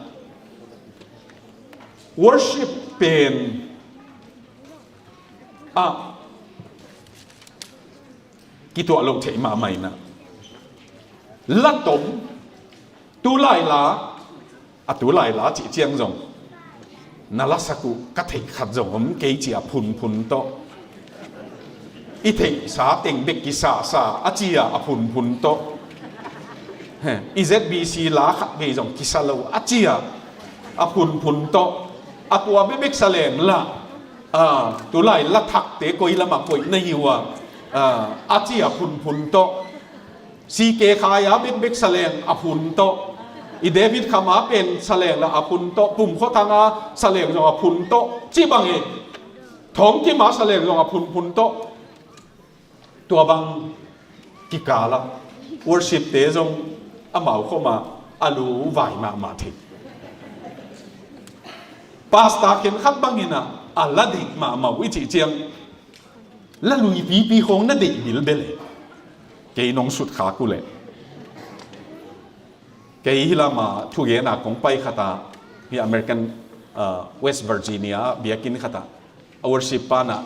worship pen ah kituah loh theih mahmah inah la tom, tulai la, a tulai la cih ciang zong na lasak uh ka theih khat zong om kei ci a phunphun tawh, i theihsa teng bek kisasa a ci a a phunphun tawh, he, i Z B C la khat vei zong kisa lo a ci a a phunphun tawh, a tua bekbek sa leng la, a, tulai la thakte koi lamah koih na hi uh a, a, a ci a phunphun tawh, C K Khai a bekbek sa leng a phun tawh, i David Kham a pen sa leng la a phun tawh, Pum Khua Thang a sa leng zong a phun tawh, cih bang hi. Thawng Kim a sa leng zong a phunphun tawh. Tua bang kikal a worship te zong amau khawmah a lu vai mahmah thei. Pastor khen khat bangin ah a la deih mahmah uh i cih ciang, la lui pipi khawng na deih bilbel e. Kei nong sut khak uh leh, kei hih lama thugen a kong pai khat a, hi American, uh, West Virginia biakinn khat a, a worship pa na,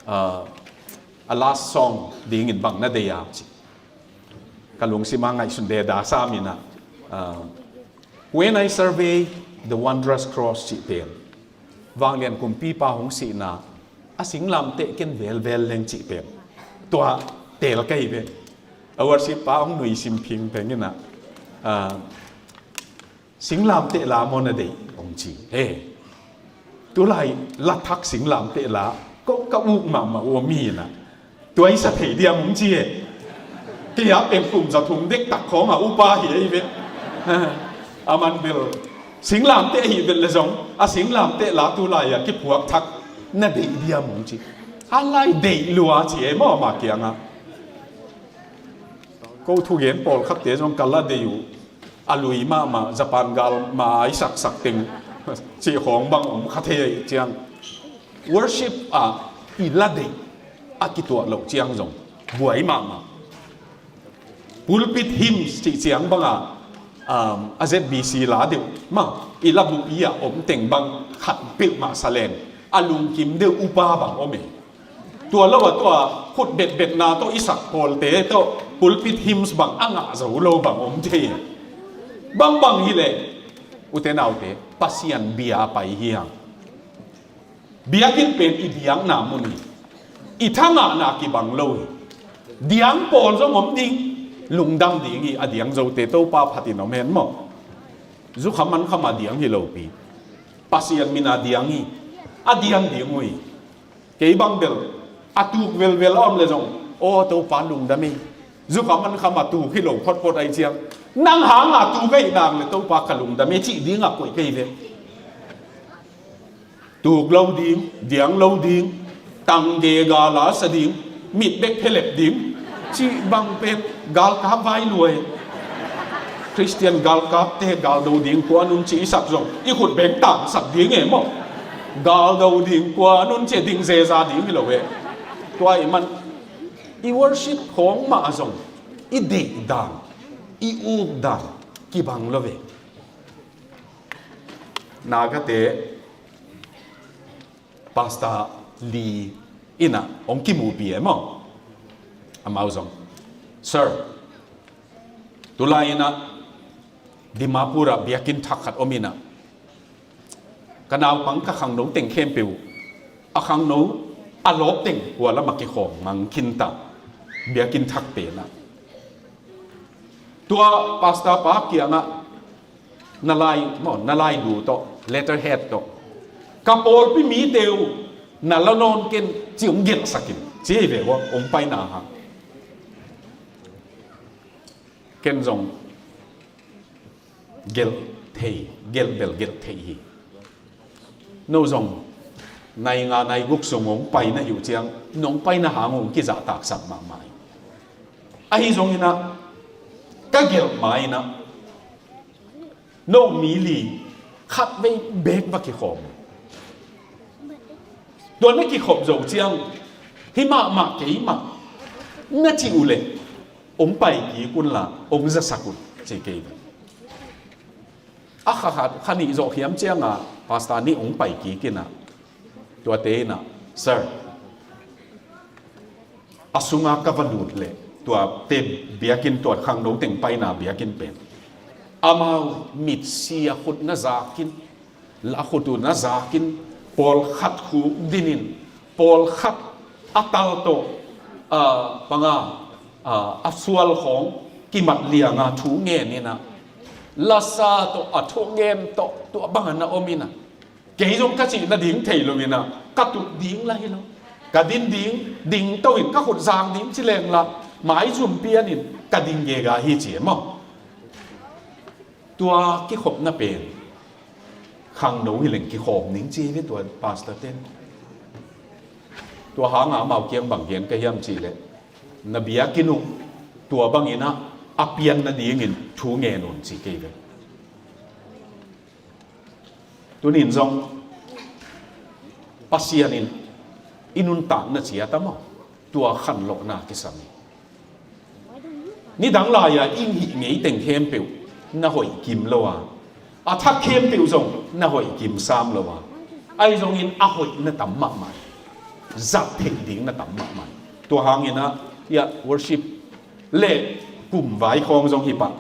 uh, a last song dingin bang na deih a ci. Ka lungsim a ngaihsun deda sam inah, uh, When I survey the wondrous cross cih pen, vanglian kumpipa hong sihna a singlamteh ken velvel leng cih pen, tua tel ka hi ve. A worship pa hong nuisim phingpheng inah, ah, singlamteh la maw na deih hong ci. He, tulai la thak singlamteh la ko ka uk mahmah uh a mi inah, tua i sa thei diam hong ci e. Kei a pen kum za thum dektak khawng a upa hi ei ve. A man bel singlamteh hi vet le zong a singlamteh la tulai a kiphuak thak na deih diam hong ci. A lai deih lua ci e maw ama kiangah. Ko thugen pawlkhatte zong ka la deih uh a lui mahmah, Japan gal ma a i saksak teng cih khawng bang om kha thei ahih ciang, worship ah i la deih a kituah loh ciang zong buai mahmah. Pulpit hymns cih ciang banga, um, a Z B C la deuh mah i la bupi ah om teng bang khat peuhmah sa leng a lungkim deuh upa bang om e. Tua lo a tua khut betbetna tawh i sak pawlte tawh pulpit hymns bang a ngah zo lo bang om thei. Bangbang hileh, ute naute, Pasian bia a pai hi hang. Biakinn pen i diakna mun hi. I thangahna kibang lo hi. Diang pawl zong om ding, lungdam ding hi, a diang zote Topa phatin om hen maw. Zukham mankham a diang hi lopi, Pasian min a diang hi. A diang ding uh hi. Kei bang bel a tuk velvel a om le zong, aw Topa lungdam hi. Zukham mankham a tuk hi lo photphot ahih ciang, nang hanga tuk ahih nak le Topa ka lungdam hi cih dingah koih ka hi ve. Tuk lo ding, diang lo ding, tangge gal a sa ding, mit bek phelep ding, cih bang pen galkap vai lua hi. Khristian galkapte galdo ding kua nun ci i sak zong i khut beng tangsak ding e maw. Galdo ding kua nun ci ding zeza ding hi lo e. Tua ahih man i worship khawng mah zong i deih dan, i uk dan kibang lo ve. Nagate Pastor Lee inah hong kimupi e maw. Amau zong, Sir, tulai inah Dimapur ah biakinn thak khat om inah, ka naupang ka khangno teng khempeuh, a khangno a lawp teng kua lamah kikhawm mang khinta, biakinn thak penah. Tua pastor pa kiangah na lai, maw, na lai lu tawh, letterhead tawh, ka pawlpi mite uh na la nawn ken ci hong gelhsak in ci hi ve ua, hong paina hang. Ken zong Gelh thei, gelh bel gelh thei hi. No zong nai nga nai guk sung hong pai na hi uh ciang, nong paina hang hong kizahtaksak mahmah hi. Ahi zongin ah, ka gelh ma-in ah, no mi li khatvei beek va kikhawm. Tua na kikhop zo ciang, hih mahmah kei mah na cih uh leh, hong pai kik un la, hong zasak un, ci kei ve. A kha khat, kha nih zawh hiam ciangah, pastor nih hong pai kik in ah, tuate in ah, "Sir, a sungah ka va lut leh, tuate biakinn, tua khangno teng paina biakinn pen, amau mitsi a khut na zakin, la khut uh na zakin, pawlkhat khuk dinin, pawlkhat a tal tawh, ah, panga, ah, a sual khawng kimat lianga thu ngen in ah, lasa tawh a thu ngen tawh tua bangah na om in ah, kei zong ka cih nading thei lo in ah, ka tut ding la hi lo, ka din ding, ding to in ka khut zang ding ci leng la, maizum pianin ka ding gega hi," ci e maw. Tua kikhopna pen khangno hi leng kikhawm ning ci hi ve tua pastor ten. Tua hanga amau kiang bang gen ka hiam cih leh, "Na biakinn uh tua bangin ah a pian nadingin thu ngen un," ci kei ve. Tunin zong Pasian in i nuntakna ciat a maw, tua khanlawhna kisam hi. Nidang lai-a i hih ngei teng khempeuh na hoih kim lo a, a thak khempeuh zong na hoih kim sam lo a, ahi zongin a hoih na tam mahmah hi. Zat theih ding na tam mahmah hi. Tua hangin ah, ya, worship le kum vai khawng zong hi pah.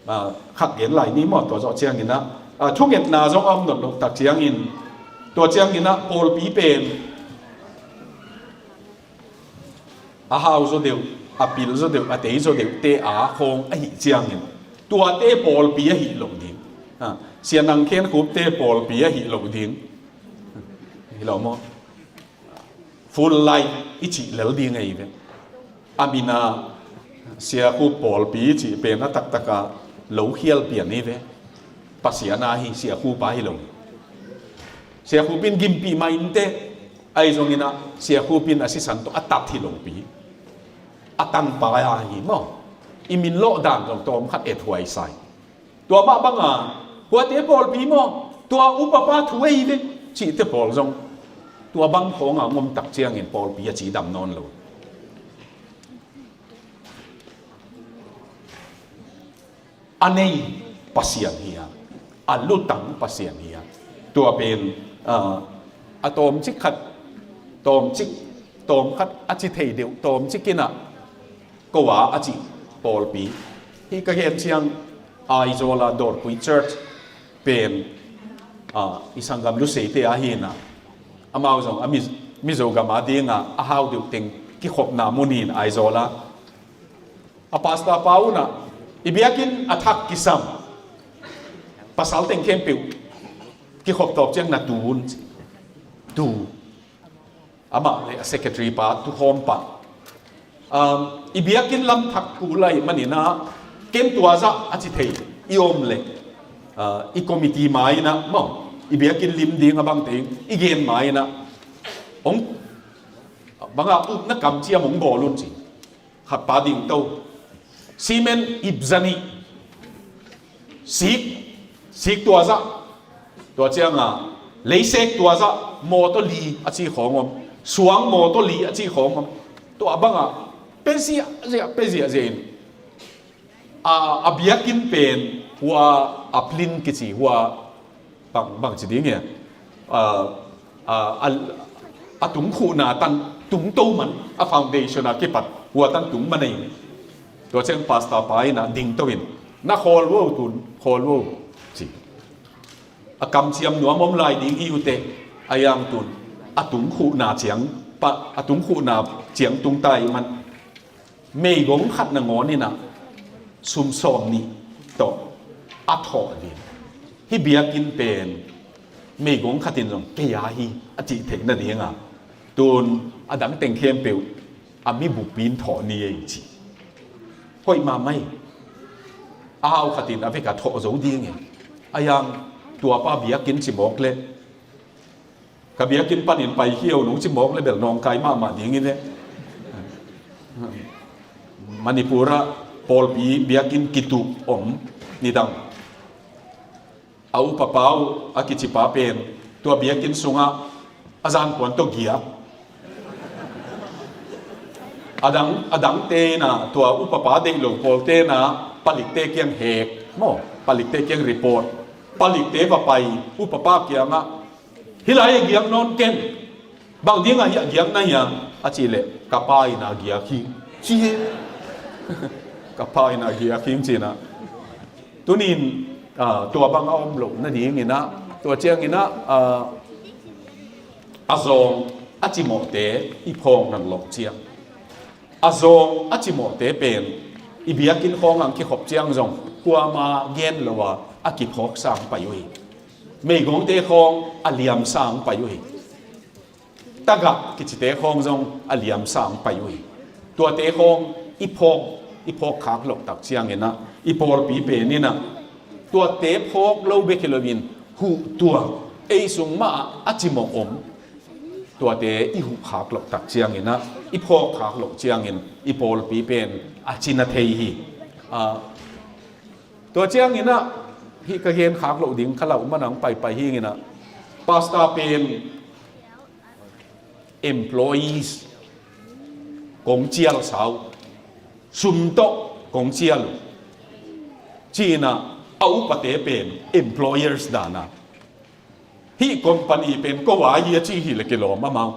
Ah, khat gen lai ni maw, tua zawh ciangin ah, ah, thungetna zong a om nawn loh tak ciangin, tua ciangin ah pawlpi pen a hau zaw deuh, a pil zaw deuh, a tei zaw deuhte a khawng ahih ciangin, tuate pawlpi ahih loh ding. Ah, Sia Nang Khen Khup te pawlpi ahih loh ding. Hi lo maw? Full light i cih lel ding ahi ve. A mina Sia Khup pawlpi i cih pen a taktaka lo khial pian hi ve. Pasian a hi, Sia Khup a hi lo. Sia Khup in gimpih mah inteh, ahi zongin ah Sia Khup in a sisan tawh a tat hi lopi, a tanpa a hi maw. I min lawh dan zong tawmkhat ethuai sa hi. Tua mah banga, "Huate pawlpi maw, tua upapa thu ahi ve," cihte pawl zong tua bang khawnga ngom tak ciangin pawlpi a cidam nawn lo. A nei Pasian hi a, a lutang Pasian hi a. Tua pen, ah, a tawmcik khat, tawmcik, tawmkhat a ci thei deuh, tawmcik in ah ko a a cih pawlpi. Hih ka gen ciang Aizawl a Dawrpui Church pen, ah, i sanggam Luseite a hi in ah, amau zong a Mi, Mizo gam a dinga a hau deuh teng kikhopna mun hi in Aizawl a. A pastor pa un ah, "I biakinn a thak kisam pasal teng khempeuh kikhop tawp ciang na tu un," ci. Tu. Amah le a secretary pa, tukhawm pa, um, "I biakinn lam thak kul ahih manin ah, ken tua zah a ci thei i om leh, uh, i committee ma-in ah maw, i biakinn lim ding a bang teng i gen ma-in ah, hong banga upna kamciam hong bawl un," ci. Khat pa ding to. Cement ip za nih. Sik, sik tua zah. Tua cianga, leisek tua zah, mawtaw li a ci khawng om. Suang mawtaw li a ci khawng om. Tua banga, pe ziahziah, pe ziahziah in. A, a biakinn pen, hua a plin kici, hua bang, bang ci ding hia? A, a, a, a tungkhuhna tan tungto man, a foundation a kipat hua tan tung man ei. Tua ciang pastor pa in ah dingto in, "Na khawl vo tun, khawl vo," ci. "A kamciam nuam om lai ding hi uh teh, a yang tun a tungkhuhna ciang, pa, a tungkhuhna ciang tung ta ih man." Meigong khat nangawn in ah sum sawm nih tawh a thawh ding. Hih biakinn pen meigong khat in zong kei a hi a cih theih nadinga, tun a dang teng khempeuh a mi buppi in thawh ni ei ci. Hoih mahmah hi. A hau khat in a vek a thawh zo ding e. A yang, tua pa biakinn ci mawk le, ka biakinn panin pai hi o nong ci mawk le bel nawngkai mahmah ding hi ve. Manipur ah pawlpi biakinn kituk om nidang. A upapa uh a kici pa pen tua biakinn sungah a zankuan tawh giak. A dang, a dangte in ah tua upapa deih lo pawlte in ah palikte kiang hek maw, palikte kiang report. Palikte va pai upapa kiangah, "Hih lai a giak nawn ken. Bang dingah hih a giak na hia?" a cih leh, "Ka pa in a giak hi," ci hi. "Ka pa in a giak hi," ci-in ah. Tunin, ah, tua bang a om loh nadingin ah, tua ciangin ah, ah, a zawng a cimawhte i phawk nang lawh ciang, a zawng a cimawhte pen i biakinn khawng ang kikhop ciang zong kuama gen lo a, a kiphawksa ang pai uh hi. Meigongte khawng a liamsa ang pai uh hi. Tagah kicite khawng zong a liamsa ang pai uh hi. Tuate khawng i phawk, i phawk khak loh tak ciangin ah, i pawlpi pen in ah tuate phawk lo bek hi loin, huhtuah ei sung mah a cimawh om, tuate i huh khak loh tak ciangin ah, i phawk khak loh ciangin i pawlpi pen a cina thei hi. Ah, tua ciangin ah, hih ka gen khak loh ding ka lauh man ang paipai hi ing in ah, pastor pen employees kong cial sau, sum tawh kong cial uh, ci-in ah, a upate pen employers dan a, hih company pen ko a hi a ci hi le kilawm amau.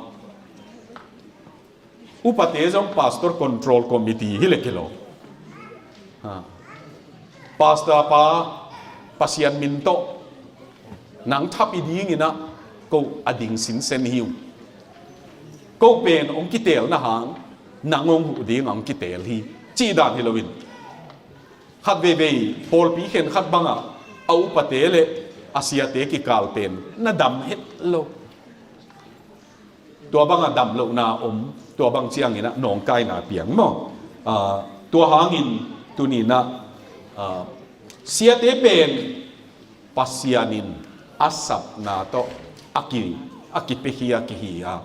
Upate zong pastor control committee hi le kilawm. Ha. Pastor pa, Pasian min tawh nang thapih dingin ah ko a ding sinsen hi uh. Ko pen hong kitelna hang nang hong huh ding hong kitel hi, cih dan hi loin, khat veivei pawlpi khen khat bangah a upate le a siate kikal pen na dam het lo. Tua bangah damlohna om, tua bang ciangin ah nawngkaina piang maw? Ah, tua hangin tuni-in ah, ah, siate pen Pasian in a sapna tawh a ki, a kipiakhia kihi a,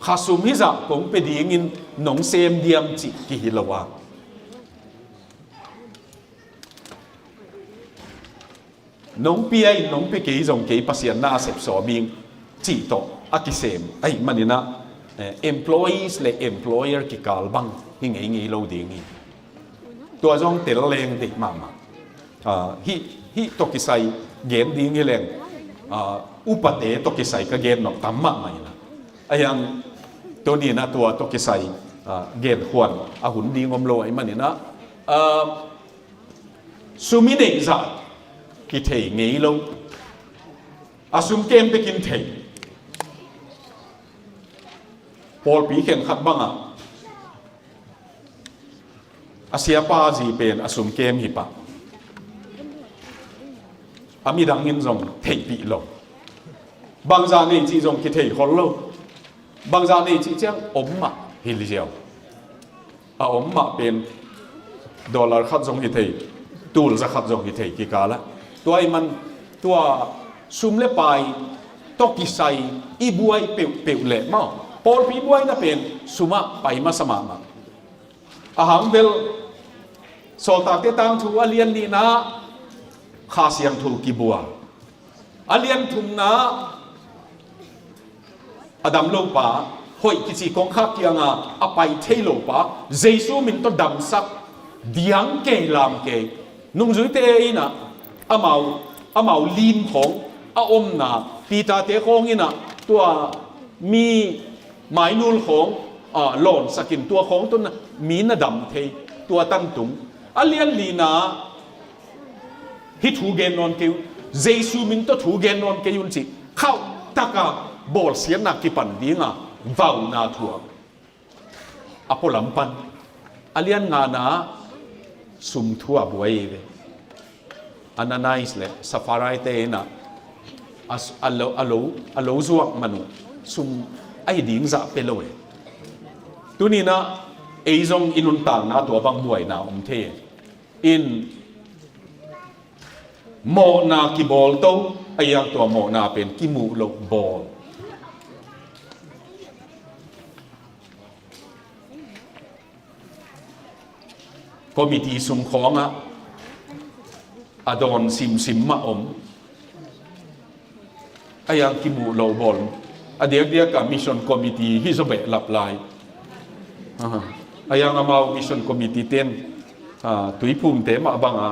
khasum hizah kong pia dingin nong sem diam cih kihi lo a, nong pia in nong pia kei zong kei Pasian na a sep sawm ing cih tawh a kisem ahih manin ah, eh, employees le employer kikal bang hi ngeingei lo ding hi. Tua zong tel leng deih mahmah. Ah, hih, hih tawh kisai gen ding hi leng, ah, upate tawh kisai ka gen nop tam mahmah in ah, a hiang tuni-in ah tua tawh kisai, ah, genkhuan a hun ding om lo ahih manin ah, ah, sum i neih zah kithei ngei lo. A sum kem bekin thei. Pawlpi khen khat bangah a siapa zi pen a sum kem hi pah. A midang in zong theihpih lo. Bangzah nei cih zong kithei khol lo. Bangzah nei cih ciang om mah hi ziau. A om mah pen dollar khat zong hi thei, tul za khat zong hi thei kikal ah. Tua ahih man tua sum le pai tawh kisai i buai peuhpeuh leh maw, pawlpi buaina pen sum ah pai masa mahmah. A hang bel Sawltakte tangthu a lian nihna ah Kha Siangtho kibua. A lian thumna ah a dam lo pa, hoih kici kongkhak kiangah a pai thei lo pa, Jesu min tawh damsak, diang kei lam kei. Nungzuite in ah amau, amau lim khawng a omna, Peter-te khawng in ah tua mi mainul khawng, ah, lawnsakin tua khawng tawh mi na dam thei, tua tantung. A lian lina ah hih thu gen nawn kei un, Jesu min tawh thu gen nawn kei un cih khauh taka bawlsiatna kipan dinga vauna thuak. A pualam pan a lian ngana ah sum thu a buai ve. Ananias le Sapphira-te in ah a, a lo, a lo, a lo zuak man uh sum a hi ding zah pia lo e. Tuni-in ah ei zong i nuntakna tua bang buaina om thei e. In Mawhna kibawl to, a iang tua mawhna pen kimuh loh bawl. Committee sung khawngah a dawn simsim mah om. A iang kimuh loh bawl. A diakdiak a mission committee hi zaw behlap lai. Aha. A iang amau mission committee ten, ah, tuiphumte mah banga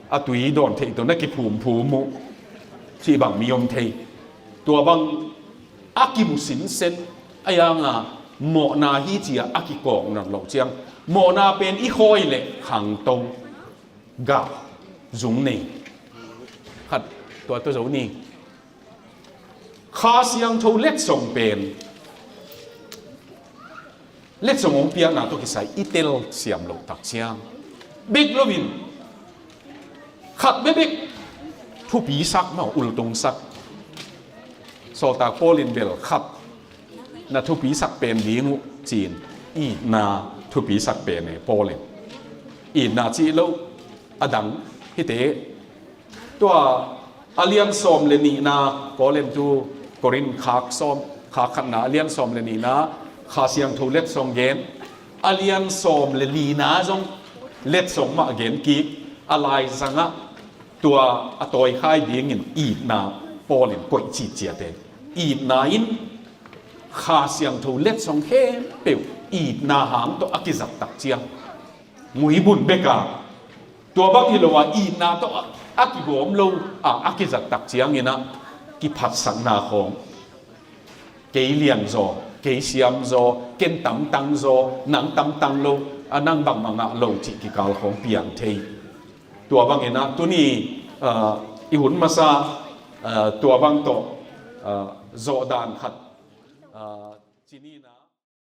a tui dawn theih tawh na kiphumphum uh cih bang mi om thei. Tua bang a kimu sinsen, a ianga mawhna hi ci-a a kikawk nawn loh ciang, mawhna pen i khawi leh khangto, gah, zung nei. Khat tua tawh zo ni. Kha Siangtho letsong pen, letsong hong piakna tawh kisai i telsiam loh tak ciang, bek loin khat bekbek thupisak maw, ultungsak. Sawltak Paul in bel khat na thupisak pen ding uh ci-in, itna thupisak pen e Paul in. Itna cih loh a dang hite. Tua a lian sawm le nihna, Korin tu, Korin khak sawm, khak khatna a lian sawm le nihna, Kha Siangtho letsong gen, a lian sawm le lina zong letsong mah gen kik, a laizangah tua a tawikhai dingin itna Paul in koih citciat e. Itna in Kha Siangtho letsong khempeuh itna hang tawh a kizat tak ciang, nguibun beka, tua bang hi lo a itna tawh a, a kigawm lo a, a kizat tak ciangin ah, kiphatsakna khawng, kei lianzaw, kei siamzaw, ken tamtangzaw, nang tamtang lo, a nang bangmah ngah lo cih kikal khawng piang thei. Tua bangin ah tuni, ah, i hun masa, ah, tua bang tawh, ah, zawhdan khat, ah, cinina